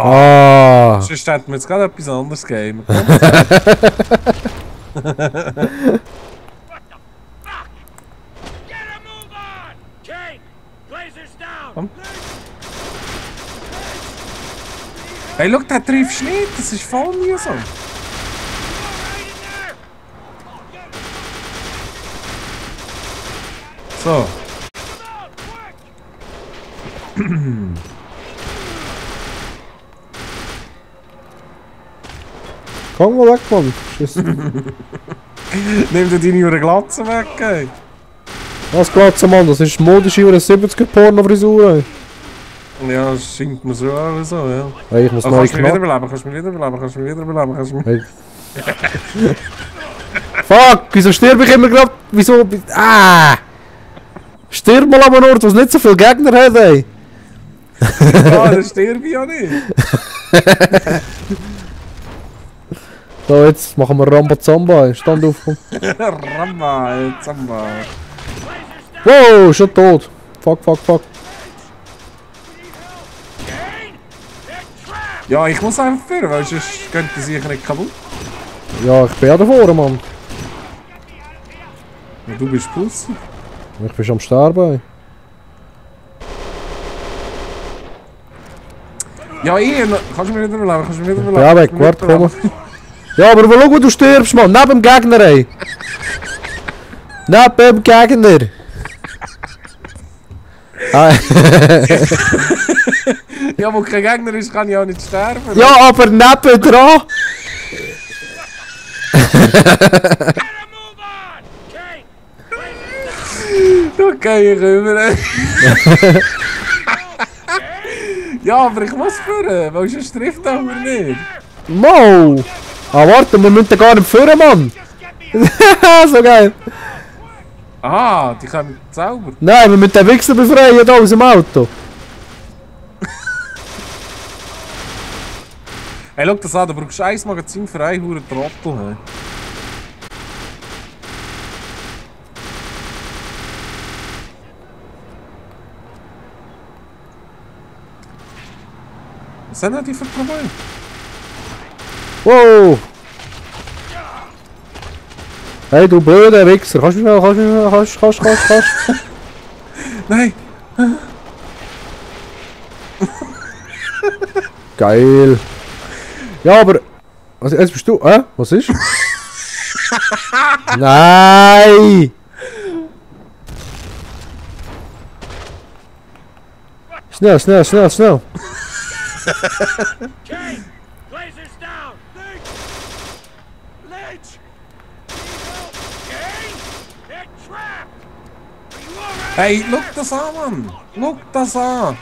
Ah! Sonst hätten wir jetzt gerade etwas anderes gegeben. Hey, schau, der trifft nicht, das ist voll mühsam. So. Komm mal weg, Mann. Nimm dir deine Glatze weg, ey. Was Glatze, Mann? Das ist modische 70er-Porno-Frisur, ey. Ja, das scheint mir so auch so, ja. Hey, ich muss neu kannst du mich wiederbeleben, kannst du mich wiederbeleben, kannst du mich wiederbeleben, kannst du mich... Hey. Fuck, wieso sterbe ich immer grad? Wieso... Ah! Stirb mal an einem Ort, wo es nicht so viele Gegner hat, ey. Ja, das sterbe ich ja nicht. So, jetzt machen wir Rambazamba, ey. Stand auf. Ramba, Zamba. Wow, schon tot. Fuck, fuck, fuck. Ja, ich muss einfach führen, weil sonst könnte sie sich nicht kaputt. Ja, ich bin ja da vorne, Mann. Ja, du bist Pussy. Ich bin schon am Sterben, ey. Ja, kannst du mich wieder beleben, kannst du mich wieder beleben. Ja, weg, warte, komm. Ja, aber schau, wo du stirbst, Mann. Neben dem Gegner, ey. Neben dem Gegner. Ja, wo kein Gegner ist, kann ich auch nicht sterben. Ja, aber nebendran. Okay, ich rüber. Ja, aber ich muss führen, weil sonst trifft er mir nicht. Mo! Ah, warte, wir müssen gar nicht führen, Mann. So geil. Aha, die können zaubern. Nein, wir müssen den Wichser befreien hier aus dem Auto. Hey, schau das an, du brauchst ein Magazin für einen Huren Trottel. Hey. Was sind denn die für Probleme? Wow! Hey, du blöder Wichser, kannst du kannst. Nein! Geil! Ja, aber... Was, jetzt bist du... Was ist? Nein! Schnell, schnell, schnell, schnell! Hey, schau das an, Mann! Schau das an!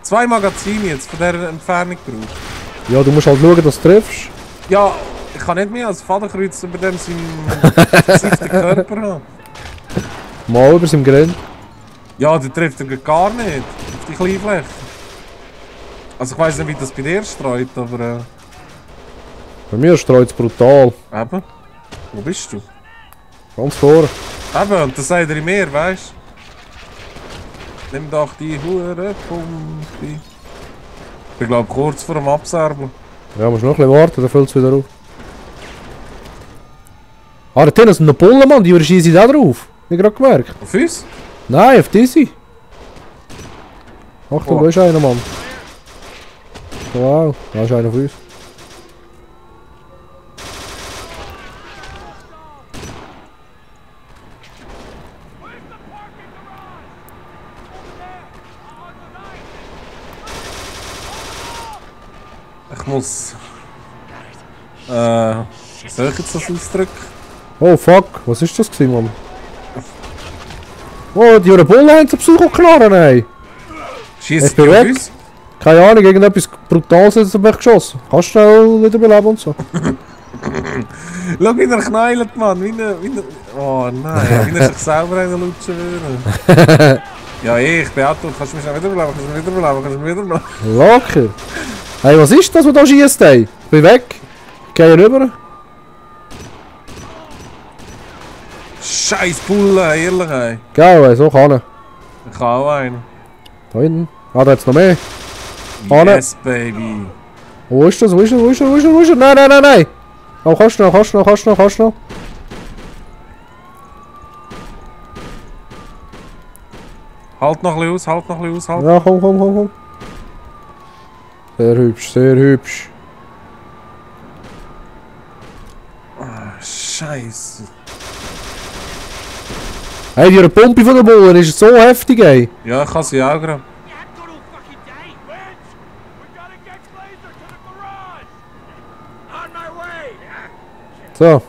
2 Magazine jetzt von dieser Entfernung braucht. Ja, du musst halt schauen, dass du triffst. Ja, ich kann nicht mehr als Fadenkreuz über dem seinen versifften Körper haben. Mal über seinem Grenz. Ja, der trifft ihn gar nicht. Auf die kleine Fläche. Also ich weiss nicht, wie das bei dir streut, aber... Bei mir streut es brutal. Eben. Wo bist du? Ganz vorne. Eben, und das sagt er in mir, weißt du? Nimm doch die Hure Pumpe. Ich bin glaub kurz vor dem Abserbeln. Ja, musst noch ein bisschen warten, dann fällt es wieder auf. Ah, da hinten sind noch Bullen, Mann, die schießen da drauf. Hab ich gerade gemerkt. Auf uns? Nein, auf diese. Achtung, Oh. da ist einer, Mann. Wow, da ist einer auf uns. Ich muss... soll ich jetzt das ausdrücken? Oh fuck, was ist das gewesen, Mann? Oh, die Bullen haben zum Psychoknarren, ey. Schießt Ich bin die auf weg. uns? Keine Ahnung, irgendetwas Brutales hat auf mich geschossen. Kannst du schnell wieder beleben und so? Schau, wie er knallt, Mann. Wie er... Oh nein, wie er sich selber reinlutschen würde. Ja, ich bin Auto. Kannst du mich schnell wiederbleiben? Kannst du mich wiederbleiben? Kannst du mich wiederbleiben? Locker. Hey, was ist das, was da schießt, ey? Ich bin weg. Geh rüber. Scheiß Bulle, ehrlich, ey. Gell, ey, so kann er. Ich habe auch einen. Da hinten. Ah, da hat's noch mehr. Anne. Yes, baby. Wo ist das? Wo ist das? Wo ist das? Wo ist das? Wo ist das? Nein, nein, nein, nein! Oh, kannst du noch, kannst du noch, kannst du noch, kannst du noch. Halt noch ein bisschen aus, halt noch ein bisschen aus, halt. Ja, komm, komm, komm, komm. Sehr hübsch, sehr hübsch. Scheiße. Hey, die Pumpe von der Bullen ist so heftig, ey. Ja, ich kann sie auch gerade. So.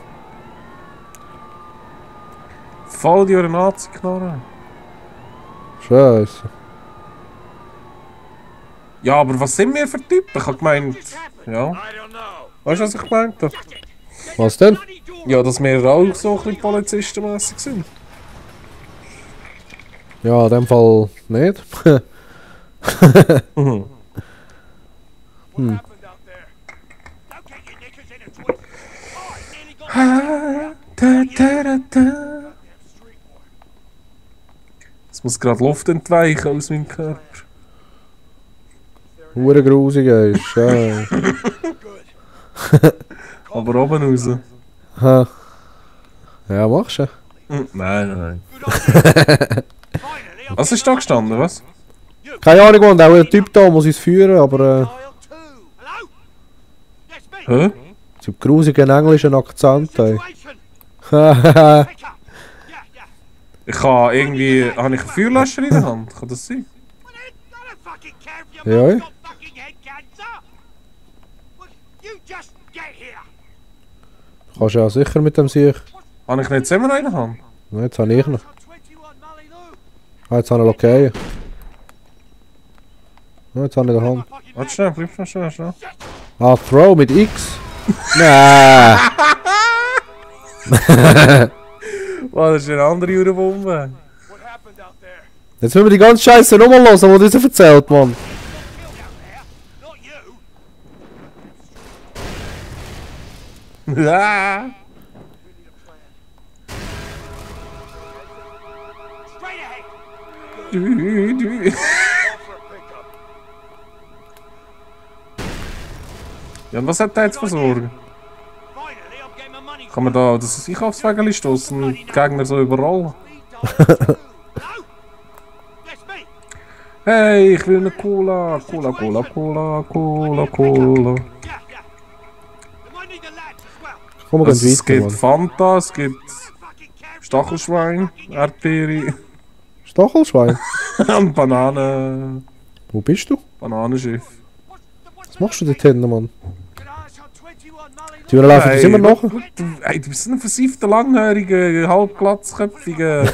Voll die Nazi-Knarre. Scheiße. Ja, aber was sind wir für Typen? Ich hab gemeint... Ja. Weißt du, was ich gemeint habe? Was denn? Ja, dass wir auch so ein bisschen polizistenmässig sind. Ja, in dem Fall nicht. Mhm. Es muss gerade Luft entweichen aus meinem Körper. Hure grusig, ey. Scheiße. Aber oben raus. Ha. Ja, machst du. Nein, nein. Was ist da gestanden, was? Keine Ahnung, Mann, auch der Typ da muss uns führen, aber Hä? so grusigen englischen Akzent, ey. Ich habe irgendwie... Habe ich einen Feuerlöscher in der Hand? Kann das sein? Ja, ey. Du kannst ja sicher mit dem Sieg. Habe ich nicht selber in der Hand? Nein, jetzt habe ich noch. Ah, jetzt habe ich okay. Ah, jetzt habe ich in der Hand. Warte schnell, bleib schnell, schnell. Ah, Throw mit X? Nein! Wow, das ist eine andere Uhrenbombe. Jetzt müssen wir die ganze Scheiße nochmal hören, was du uns erzählt, Mann. Ja. Du. Ja, und was hat der jetzt für Sorgen? Kann man da das Einkaufswagen stoßen und die Gegner so überrollen? Hey, ich will eine Cola, Cola, Cola, Cola, Cola, Cola. Komm, wir Also, gehen es gibt weiter, Mann. Fanta, es gibt Stachelschwein, Erdbeere Stachelschwein? und Bananen. Wo bist du? Bananenschiff. Was machst du dort hinten, Mann? Die laufen uns immer noch? Ey, du bist ein versiffter, langhöriger, halbglatzköpfiger.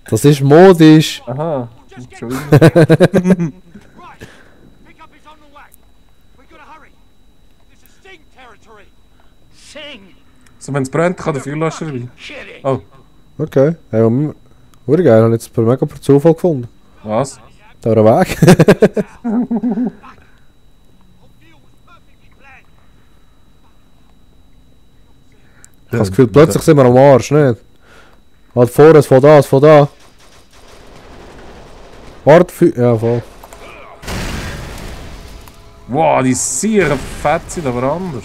Das ist modisch. Aha, Entschuldigung. So, wenn es brennt, kann der Feuerlöscher rein. Oh, Okay. Hey, hure geil, ich habe jetzt mega per Zufall gefunden. was? Da war ein Weg. Ich habe das Gefühl, plötzlich sind wir am Arsch, nicht? Halt vor, es von da, es von da. Warte, ja, voll. Wow, die sehr fett sind aber anders.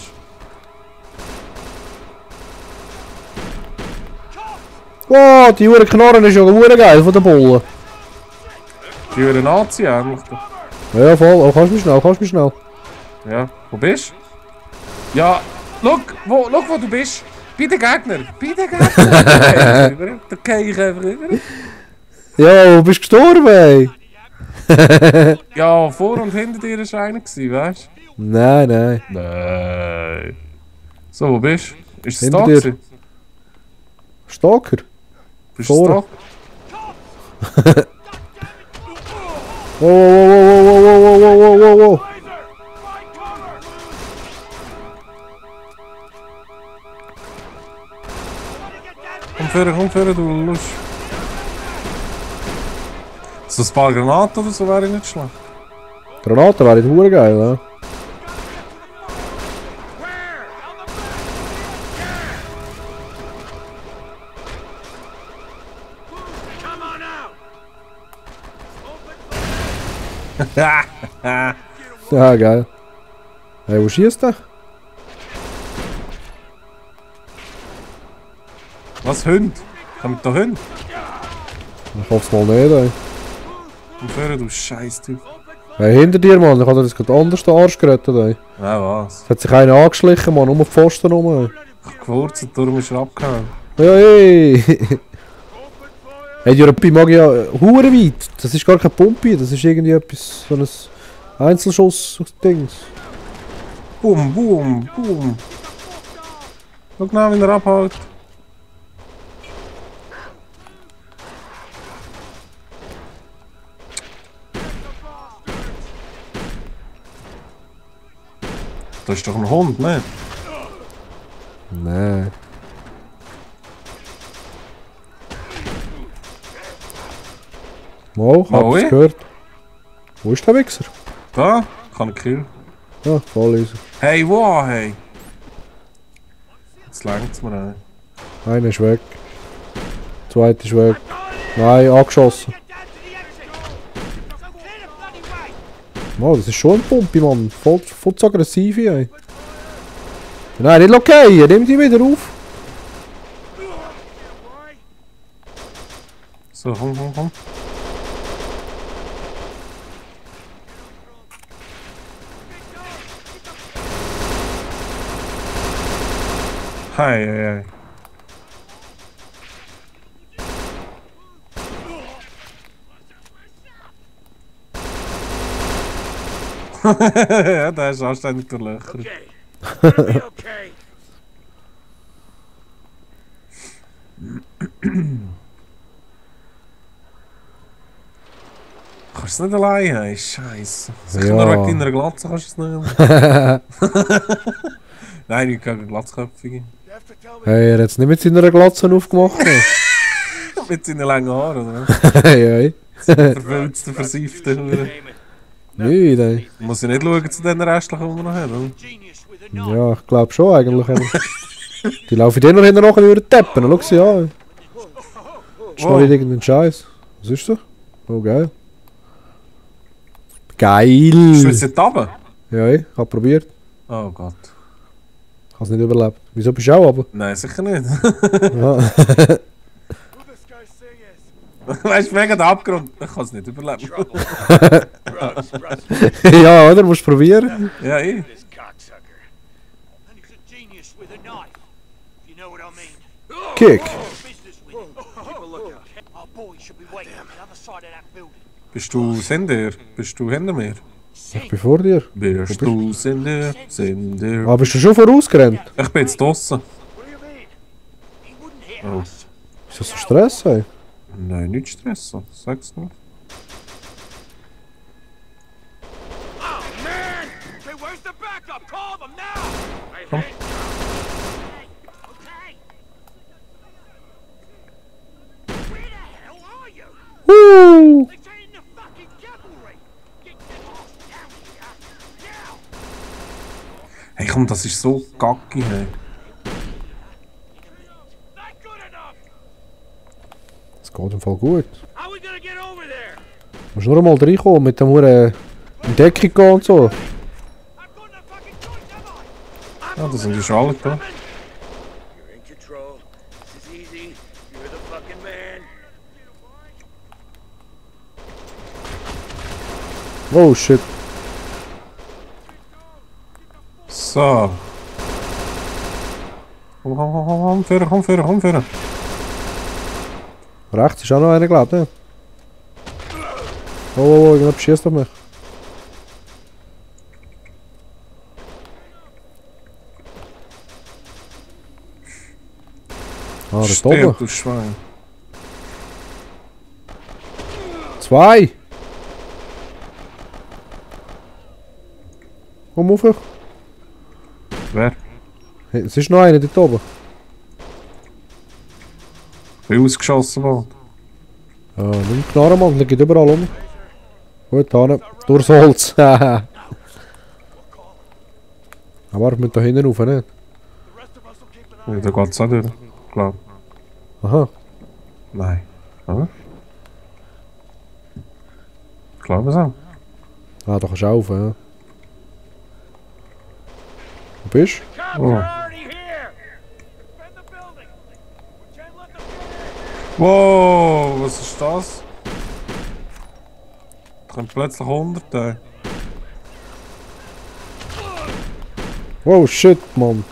Wow, die hure Knarren ist ja hure geil von den Bullen. Die hören Nazi ähnlich. Ja, voll, aber kannst du mich schnell, kannst du mich schnell. Ja, wo bist du? Ja, look, wo du bist. Bei den Gegner, bei den Gegner. Da gehe ich einfach rüber. Ja, wo bist du gestorben, ey? Ja, vor und hinter dir war einer, weißt du? Nein, nein. Nein. So, wo bist du? Ist es Hinter da dir. gewesen? Stalker? Bist du Vorne. da? Wow, wow, wow, wow, wow, wow, wow, wow, wow. Komm führen, du Lusch. So ein paar Granaten oder so wäre nicht schlecht. Granaten wären hure geil, ja. Ja, geil. Hey, wo schießt der? Was, Hund? Kommt da Hund? Ich hoffe es mal nicht, ey. Und vorher, du Scheiß-Typ. Hey, hinter dir, Mann. Ich hab das gerade anders den Arsch gerettet, ey. Ja, was? Es hat sich einer angeschlichen, Mann. Um die Pfosten rum, ey. Ich hab gewurzelt, darum ist er abgehauen. Ja, hey! Hey, die Europie mag ja hure weit. Das ist gar kein Pumpe, das ist irgendwie etwas, so ein Einzelschuss-Dings. Boom, boom, boom. Schau genau, wie er abhaut. Das ist doch ein Hund, ne? Nein. Mal, ich hab's Moi? gehört. Wo ist der Wichser? Da? Kann ich killen. Ja, voll easy. Hey, wow, hey! Jetzt längt's mir ein. Einer ist weg. Der zweite ist weg. Nein, angeschossen. Oh, das ist schon ein Pumpe, Mann. Voll zu aggressiv, ey. Nein, nicht okay. Nimm die wieder auf. So, komm. Hey. Ja, der ist anständig durchlöchert. Okay. Kannst du es nicht allein haben? Scheiße. Ja. Nur wegen deiner Glatze kannst du es nicht. Nein, ich kann Glatzköpfige. Hey, er hat es nicht mit seiner Glatze aufgemacht. Mit seinen langen Haaren, oder? Hey, hey. Verwülzte, versiffte. Nein, nein. Muss ich nicht schauen zu den restlichen, die wir noch haben. Ja, ich glaube schon eigentlich. Die laufen dir noch hinterher über den Teppen. Schau sie an. Das ist noch nicht irgendein Scheiß. Was ist das? Oh, geil. Geil! Ist du jetzt runter? Ja, ich habe probiert. Oh Gott. Ich habe es nicht überlebt. Wieso bist du auch aber? Nein, sicher nicht. Ja. Weißt du, mega der Abgrund. Ich kann es nicht überleben. Ja, oder? Musst du probieren. Ja, ich. Kick. Bist du Sender? Bist du hinter mir? Ich bin vor dir. Bist du Sender? Ah, bist du schon vorausgerannt? Ich bin jetzt draussen. Oh. Ist das so Stress, ey? Nein, nicht Stress. Sag's nur. Komm. Hey komm, das ist so gacki, hey. Das geht im Fall gut. Du musst nur mal reinkommen mit dem Huren in Deckung gehen und so. Ja, das sind die schon alle da. Oh shit. So. Komm, führen. Rechts ist auch noch einer, glaube ich. Oh, irgendjemand schießt auf mich. Ah, da oben. Du Schwein. 2. Komm auf. Wer? Hey, es ist noch einer dort oben. Bin ausgeschossen worden. Ja, nimm die Knarre, Mann, der geht überall um. Gut, hin. Durchs Holz. Aber wir müssen da hinten rauf, nicht? Ja, da geht's auch durch. Klar. Aha. Nein. Oder? Klar, was auch. Ah, da kannst du rauf, ja. bist Cops Oh. are already here. Defend the building. We can't let them get in. Wow, was ist das? Da kommen plötzlich Hunderte. Wow, shit, Mann.